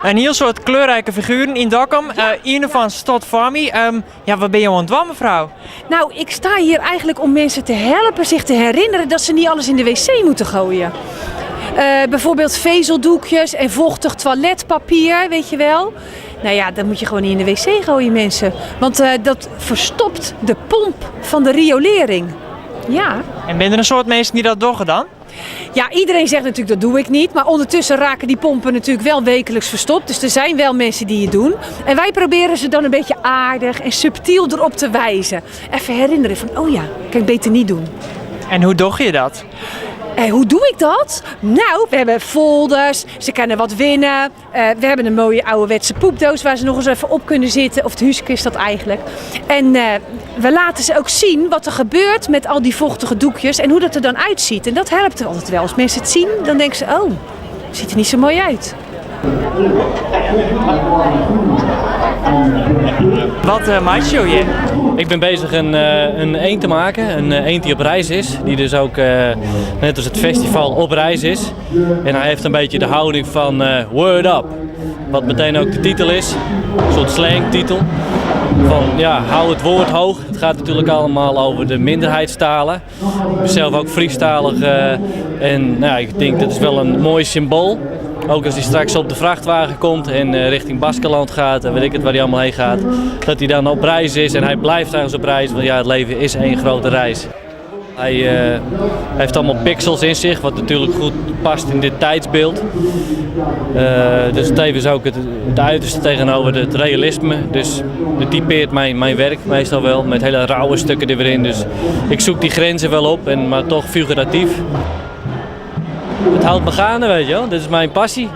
In hiel soad kleurrike figueren yn Dokkum. Ien derfan stiet foar my. Ja, wat binne jo oan it dwaan, mefrou? Nou, ik sta hier eigenlijk om mensen te helpen zich te herinneren dat ze niet alles in de wc moeten gooien. Bijvoorbeeld vezeldoekjes en vochtig toiletpapier, weet je wel. Nou ja, dat moet je gewoon niet in de wc gooien, mensen. Want dat verstopt de pomp van de riolering. Ja. En binne der in soad minsken dy't dat dogge dan? Ja, iedereen zegt natuurlijk dat doe ik niet. Maar ondertussen raken die pompen natuurlijk wel wekelijks verstopt. Dus er zijn wel mensen die het doen. En wij proberen ze dan een beetje aardig en subtiel erop te wijzen. Even herinneren van, oh ja, kan ik beter niet doen. En hoe dogge je dat? En hoe doe ik dat? Nou, we hebben folders, ze kunnen wat winnen. We hebben een mooie ouderwetse poepdoos waar ze nog eens even op kunnen zitten. Of het huske is dat eigenlijk. En we laten ze ook zien wat er gebeurt met al die vochtige doekjes en hoe dat er dan uitziet. En dat helpt altijd wel. Als mensen het zien, dan denken ze, oh, het ziet er niet zo mooi uit. Wat meitsje jo hjir? Ik bin bezich in eend te maken, in eend die op reis is. Die dus ook, net als het festival, op reis is. En hij heeft een beetje de houding van Word Up. Wat meteen ook de titel is. Een soort slangtitel. Van ja, hou het woord hoog. Het gaat natuurlijk allemaal over de minderheidstalen. Ik ben zelf ook Friestalig. En nou, ik denk dat is wel een mooi symbool. Ook als hij straks op de vrachtwagen komt en richting Baskenland gaat en weet ik het waar hij allemaal heen gaat. Dat hij dan op reis is en hij blijft ergens op reis, want ja, het leven is één grote reis. Hij heeft allemaal pixels in zich, wat natuurlijk goed past in dit tijdsbeeld. Dus tevens ook het uiterste tegenover het realisme. Dus het typeert mijn werk meestal wel, met hele rauwe stukken er weer in. Dus ik zoek die grenzen wel op, maar toch figuratief. Het houdt me gaande, weet je wel. Dit is mijn passie.